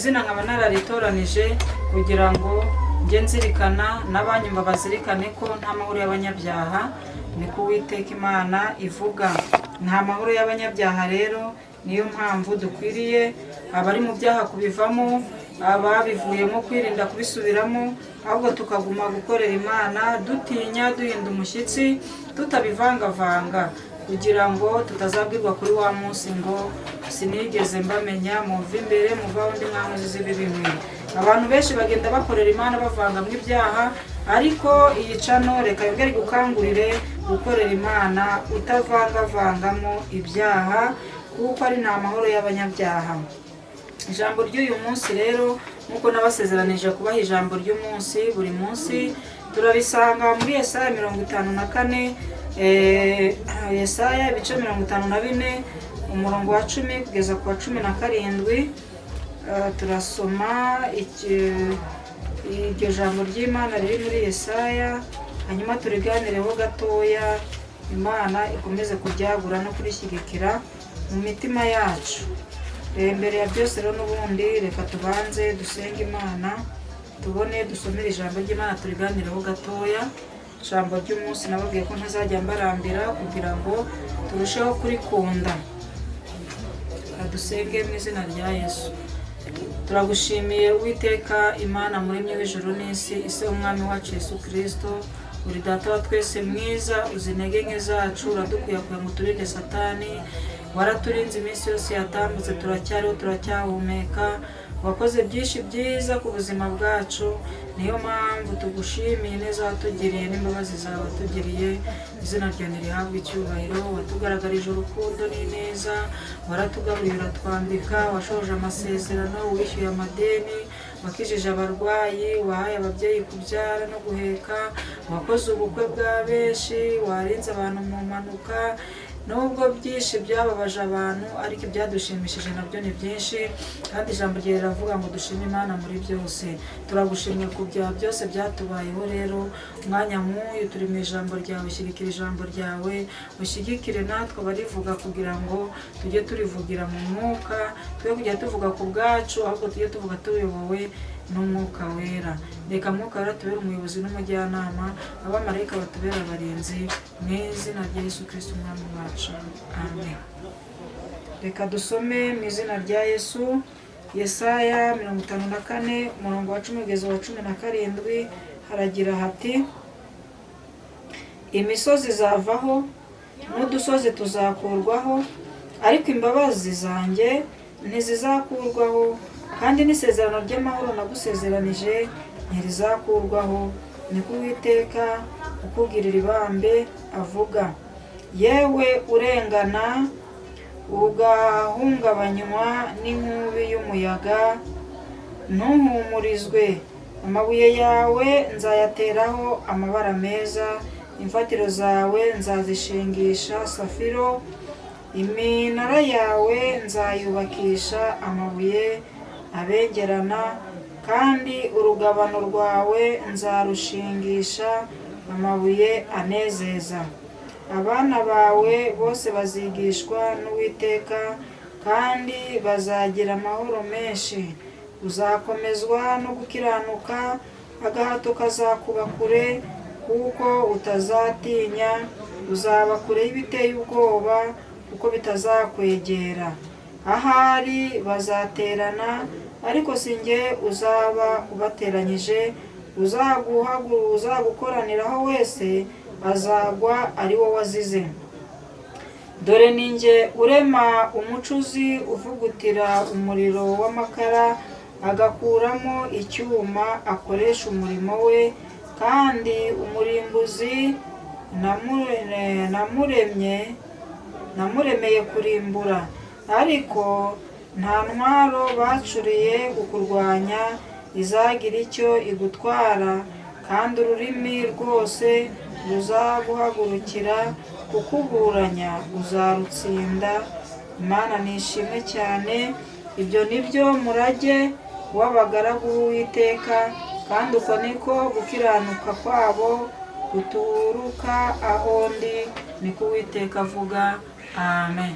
Zina nkaba nararitoranije kugira ngo njye nzirikana n'abanyumva bazirikane ko nta mahoro y'abanyabyaha, niko Uwiteka Imana ivuga. Nta mahoro y'abanyabyaha rero, niyo mpamvu dukwiriye abari mu byaha kubivamo, ababivuyemo kwirinda kubisubiramo, ahubwo tukaguma gukorera Imana dutinya, duhinda umushyitsi, tutabivangavanga, kugira ngo tutazabwirwa kuri wa munsi ngo: "Sinigeze mbamenya, muve imbere, muve aho ndi, mwa nkozi z'ibibi mwe." Abantu benshi bagenda bakorera Imana bavangamo ibyaha, ariko iyi channel reka yongere igukangurire gukorera Imana utavangavangamo ibyaha, kuko ari nta mahoro y'abanyabyaha. Ijambo ry'uyu munsi rero, nk'uko nabasezeranije kubaha ijambo ry'umunsi buri munsi, turarisanga muri Yesaya 54, Yesaya ibice 54, umurongo wa 10 kugeza ku wa 17. Turasoma iryo jambo ry'Imana riri muri Yesaya, hanyuma turiganireho gatoya. Imana ikomeze kuryagura no kurishyigikira mu mitima yacu. Mbere ya byose rero n'ubundi reka tubanze dusenge Imana, tubone dusomere ijambo ry'Imana, turiganireho gatoya. Ijambo ry'umunsi nababwiye ko ntazajya mbarambira kugira ngo turusheho kurikunda. Reka dusenge mu izina rya Yesu. Turagushimiye Uwiteka Imana, muremyi w'ijuru n'isi, ise w'Umwami wacu Yesu Kirisito. Uri Data wa twese mwiza, uzi intege nke zacu, uradukuyakuya ngo uturinde Satani. Waraturinze iminsi yose yatambutse, turacyariho, turacyahumeka. Wakoze byinshi byiza ku buzima bwacu, niyo mpamvu tugushimiye neza watugiriye n'imbabazi zawe watugiriye. Izina ryawe nirihabwe icyubahiro. Watugaragarije urukundo n'ineza, waratugaburiye, uratwambika, washoje amasezerano, wishyuye amadeni, wakijije abarwayi, wahaye ababyeyi kubyara no guheka, wakoze ubukwe bwa benshi, warinze abantu mu mpanuka. Nubwo byinshi byababaje abantu, ariko ibyadushimishije nabyo ni byinshi, kandi ijambo ryawe riravuga ngo dushime Imana muri byose. Turagushimye ku byaha byose byatubayeho. Rero umwanya nk'uyu turi mu ijambo ryawe, shyigikira ijambo ryawe, ushyigikire natwe abarivuga, kugira ngo tujye turivugira mu mwuka, twe kujya tuvuga ku bwacu, ahubwo tujye tuvuga tuyobowe n'Umwuka Wera. Reka Mwuka Wera tubere umuyobozi n'umujyanama, abamarayika batubere abarinzi, mu izina rya Yesu Kirisito Umwami wacu, amen. Reka dusome mu izina rya Yesu. Yesaya 54, umurongo wa 10 kugeza wa 17, haragira hati: "Imisozi izavaho n'udusozi tuzakurwaho, ariko imbabazi zanjye ntizizakurwaho, kandi n'isezerano ry'amahoro nagusezeranije ntirizakurwaho, niko Uwiteka ukugirira ibambe avuga. Yewe urengana ugahungabanywa n'inkubi y'umuyaga, ntuhumurizwe. Amabuye yawe nzayateraho amabara meza, imfatiro zawe nzazishingisha safiro, iminara yawe nzayubakisha amabuye abengerana, kandi urugabano rwawe nzarushingisha amabuye anezeza. Abana bawe bose bazigishwa n'Uwiteka, kandi bazagira amahoro menshi. Uzakomezwa no gukiranuka, agahato kazakuba kure, kuko utazatinya. Uzaba kure y'ibiteye ubwoba, kuko bitazakwegera. Ahari bazaterana, ariko si jye uzaba ubateranyije. Uzagukoraniraho wese azagwa ari wowe azize. Dore ni jye urema umucuzi uvugutira umuriro w'amakara, agakuramo icyuma akoresha umurimo we, kandi umurimbuzi namuremye, namuremeye kurimbura. Ariko nta ntwaro bacuriye kukurwanya izagira icyo igutwara, kandi ururimi rwose ruzaguhagurukira kukuburanya uzarutsinda." Imana nishimwe cyane. Ibyo ni byo murage w'abagaragu b'Uwiteka, kandi uko niko gukiranuka kwabo guturuka aho ndi, niko Uwiteka avuga, amen.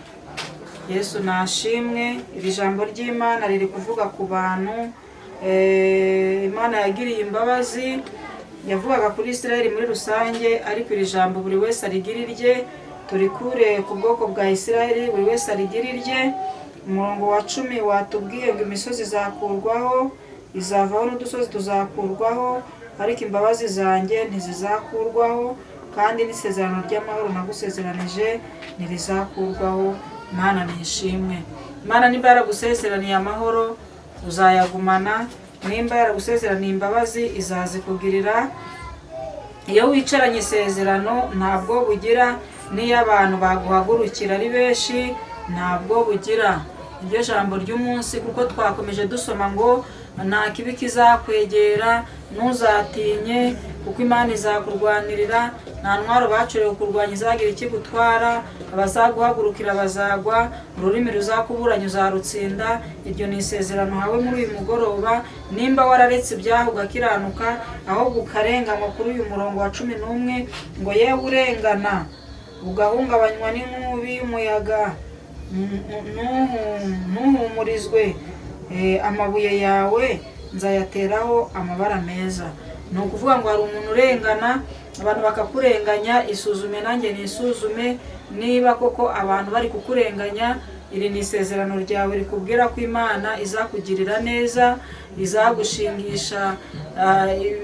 Yesu nashimwe. Iri jambo ry'Imana riri kuvuga ku bantu Imana yagiriye imbabazi. Yavugaga kuri Isirayeli muri rusange, ariko iri jambo buri wese arigira irye. Turikure ku bwoko bwa Isirayeli, buri wese arigira irye. Umurongo wa 10 watubwiye ngo imisozi izakurwaho, izavaho n'udusozi tuzakurwaho, ariko imbabazi zanjye ntizizakurwaho, kandi n'isezerano ry'amahoro nagusezeranije ntirizakurwaho. Imana nishimwe. Imana nimba yaragusezeraniye amahoro, uzayagumana. Nimba yaragusezeraniye imbabazi, izazikugirira. Iyo wicaranye isezerano ntabwo bugira, n'iyo abantu baguhagurukira ari benshi ntabwo bugira. Iryo jambo ry'umunsi, kuko twakomeje dusoma ngo nta kibi kizakwegera, ntuzatinye kuko Imana izakurwanirira. Nta ntwaro bacurewe kurwanya izagira ikigutwara. Abazaguhagurukira bazagwa, ururimi ruzakuburanya uzarutsinda. Iryo ni isezerano uhawe muri uyu mugoroba. Nimba wararetse ibyaha ugakiranuka, ahubwo ukarenganywa, kuri uyu murongo wa 11 ngo yewe urengana ugahungabanywa n'inkubi y'umuyaga, ntuhumurizwe, amabuye yawe nzayateraho amabara meza. Ni ukuvuga ngo hari umuntu urengana, abantu bakakurenganya. Isuzume nanjye nisuzume niba koko abantu bari kukurenganya. Iri ni isezerano ryawe rikubwira ko Imana izakugirira neza, izagushingisha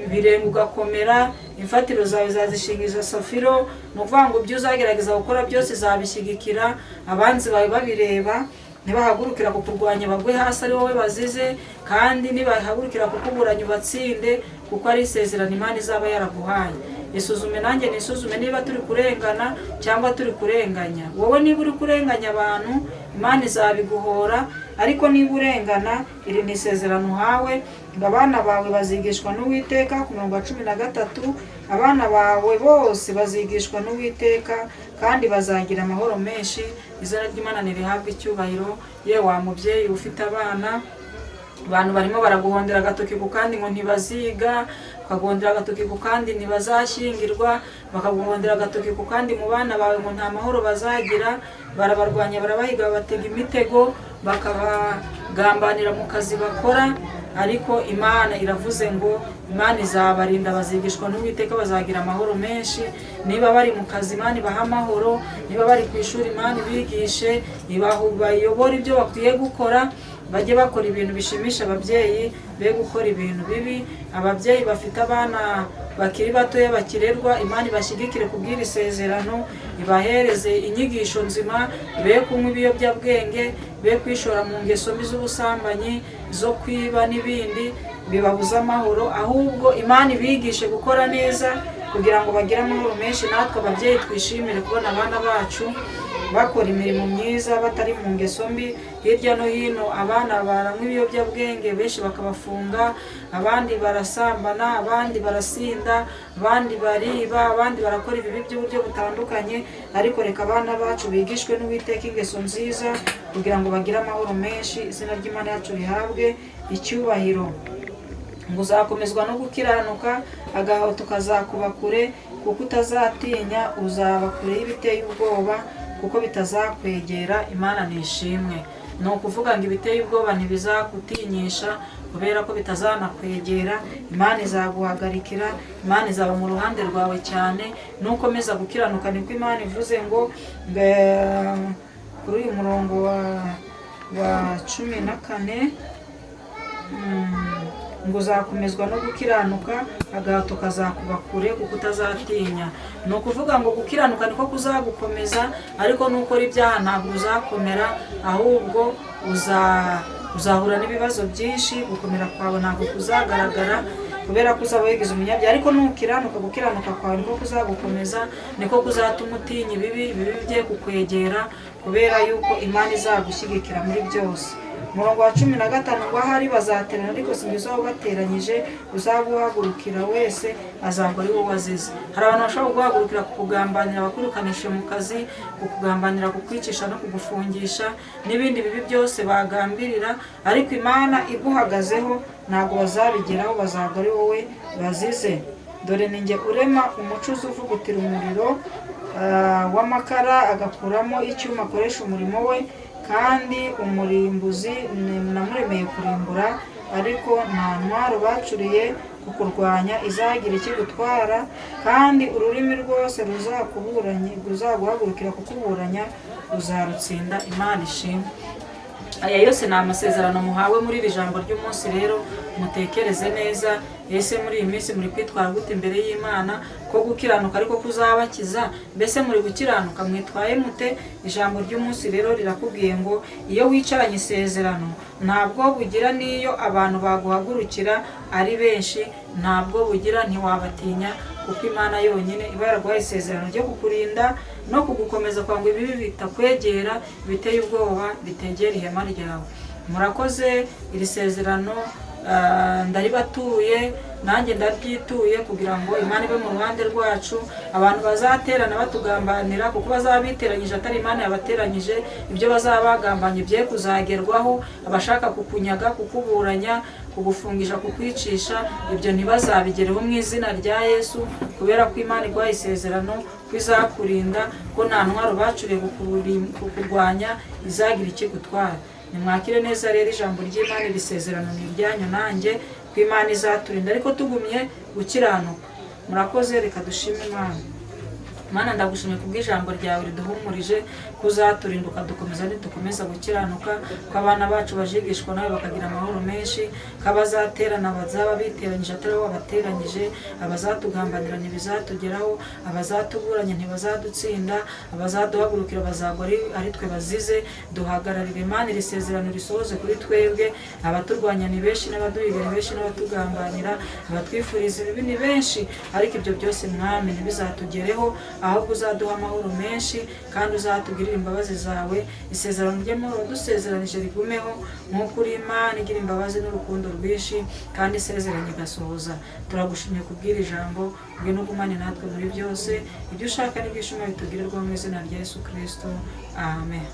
ibirenge ugakomera, imfatiro zawe izazishingisha safiro. Ni ukuvuga ngo ibyo uzagerageza gukora byose izabishyigikira, abanzi bawe babireba. Nibahagurukira kukurwanya bagwe hasi ari wowe bazize, kandi nibahagurukira kukuburanya ubatsinde, kuko ari isezerano Imana izaba yaraguhaye. Isuzume nanjye nisuzume niba turi kurengana cyangwa turi kurenganya. Wowe niba uri kurenganya abantu, Imana izabiguhora, ariko niba urengana, iri ni isezerano uhawe ngo abana bawe bazigishwa n'Uwiteka. Ku murongo wa 13, abana bawe bose bazigishwa n'Uwiteka kandi bazagira amahoro menshi. Izina ry'Imana ntirihabwe icyubahiro. Ye wa mubyeyi ufite abana, abantu barimo baraguhondera agatoki ku kandi ngo ntibaziga, bakagondera agatoki ku kandi ntibazashyingirwa, bakaguhondera agatoki ku kandi mu bana bawe ngo nta mahoro bazagira. Barabarwanya, barabahiga, babatega imitego, bakabagambanira mu kazi bakora. Ariko Imana iravuze ngo Imana izabarinda, bazigishwa n'Uwiteka, bazagira amahoro menshi. Niba bari mu kazi, Imana ibaha amahoro. Niba bari ku ishuri, Imana ibigishe, bayobore ibyo bakwiye gukora, bajye bakora ibintu bishimisha ababyeyi, be gukora ibintu bibi. Ababyeyi bafite abana bakiri batoya bakirerwa, Imana ibashyigikire kubwira isezerano, ibahereze inyigisho nzima, be kunywa ibiyobyabwenge, be kwishora mu ngeso mbi z'ubusambanyi, zo kwiba n'ibindi bibabuza amahoro, ahubwo Imana ibigishe gukora neza kugira ngo bagire amahoro menshi. Natwe ababyeyi twishimire kubona abana bacu bakora imirimo myiza, batari mu ngeso mbi. Hirya no hino abana baranywa ibiyobyabwenge, benshi bakabafunga, abandi barasambana, abandi barasinda, abandi bariba, abandi barakora ibibi by'uburyo butandukanye. Ariko reka abana bacu bigishwe n'Uwiteka ingeso nziza kugira ngo bagire amahoro menshi. Izina ry'Imana yacu rihabwe icyubahiro. Ngo uzakomezwa no gukiranuka, agahato kazakuba kure, kuko utazatinya, uzaba kure y'ibiteye ubwoba, kuko bitazakwegera. Imana nishimwe. Ni ukuvuga ngo ibiteye ubwoba ntibizakutinyisha kubera ko bitazanakwegera. Imana izaguhagarikira, Imana izaba mu ruhande rwawe cyane nukomeza gukiranuka. Niko Imana ivuze ngo kuri uyu murongo wa 14, ngo uzakomezwa no gukiranuka, agahato kazakuba kure kuko utazatinya. Ni ukuvuga ngo gukiranuka niko kuzagukomeza, ariko nukora ibyaha ntabwo uzakomera, ahubwo uzahura n'ibibazo byinshi. Gukomera kwawe ntabwo kuzagaragara kubera ko uzaba wigize umunyabyaha. Ariko nukiranuka, gukiranuka kwawe niko kuzagukomeza, niko kuzatuma utinya ibibi, ibibi bigiye kukwegera, kubera yuko Imana izagushyigikira muri byose. Umurongo wa 15 ngo ahari bazaterana, ariko si njye uzaba ubateranyije, uzaguhagurukira wese azagwa ari wowe wazize. Hari abantu bashobora kuguhagurukira kukugambanira, bakurukanisha mu kazi, kukugambanira, kukwicisha no kugufungisha n'ibindi bibi byose bagambirira, ariko Imana iguhagazeho ntabwo bazabigeraho, bazagwa ari wowe bazize. Dore ni njye urema umucuzi uvugutira umuriro w'amakara, agakuramo icyuma akoresha umurimo we, Kandi umurimbuzi namuremeye kurimbura, ariko nta ntwaro bacuriye kukurwanya izagira ikigutwara, kandi ururimi rwose ruzakuburanye, ruzaguhagurukira kukuburanya, uzarutsinda. Imana ishimwe. Aya yose ni amasezerano muhawe muri iri jambo ry'umunsi. Rero mutekereze neza. Ese muri iyi minsi muri kwitwara gute imbere y'Imana? Ko gukiranuka ariko kuzabakiza, mbese muri gukiranuka mwitwaye mute? Ijambo ry'umunsi rero rirakubwiye ngo iyo wicaranye isezerano, ntabwo bugira n'iyo abantu baguhagurukira ari benshi, ntabwo bugira, ntiwabatinya, kuko Imana yonyine iba yaraguhaye isezerano ryo kukurinda no kugukomeza kwanga ibibi bitakwegera, biteye ubwoba bitegera ihema ryawe. Murakoze. Iri sezerano ndaribatuye, nanjye ndaryituye, kugira ngo Imana ibe mu ruhande rwacu. Abantu bazaterana batugambanira, kuko bazaba biteranyije atari Imana yabateranyije, ibyo bazaba bagambanye bye kuzagerwaho. Abashaka kukunyaga, kukuburanya, kugufungisha, kukwicisha, ibyo ntibazabigereho mu izina rya Yesu, kubera ko Imana iguhaye isezerano ko izakurinda, ko nta ntwaro bacuriye kukurwanya izagira ikigutwara. Nimwakire neza rero ijambo ry'Imana. Iri sezerano ni iryanyu nanjye, ko Imana izaturinda ariko tugumye gukiranuka. Murakoze. Reka dushime Imana. Mana, ndagushimye kubw'ijambo ryawe riduhumurije, kuzaturinda ukadukomeza nidukomeza gukiranuka, ko abana bacu bajigishwa nawe bakagira amahoro menshi, ko abazaterana bazaba biteranyije atari bo babateranyije, abazatugambanira ntibizatugeraho, abazatuburanya ntibazadutsinda, abazaduhagurukira bazagwa ari twe bazize. Duhagararire Imana, iri sezerano risohoze kuri twebwe. Abaturwanya ni benshi, n'abaduhiga ni benshi, n'abatugambanira, abatwifuriza ibibi ni benshi, ariko ibyo byose, Mwami, ntibizatugereho, ahubwo uzaduha amahoro menshi kandi uzatugirire imbabazi zawe. Isezerano ry'amahoro wadusezeranije rigumeho, nk'uko uri Imana igira imbabazi n'urukundo rwinshi kandi isezeranye igasohoza. Turagushimye kubw'iri jambo. Ngwino ugumane natwe muri byose. Ibyo ushaka n'ibyishimo bitugirirwa mu izina rya Yesu Kirisito, amen.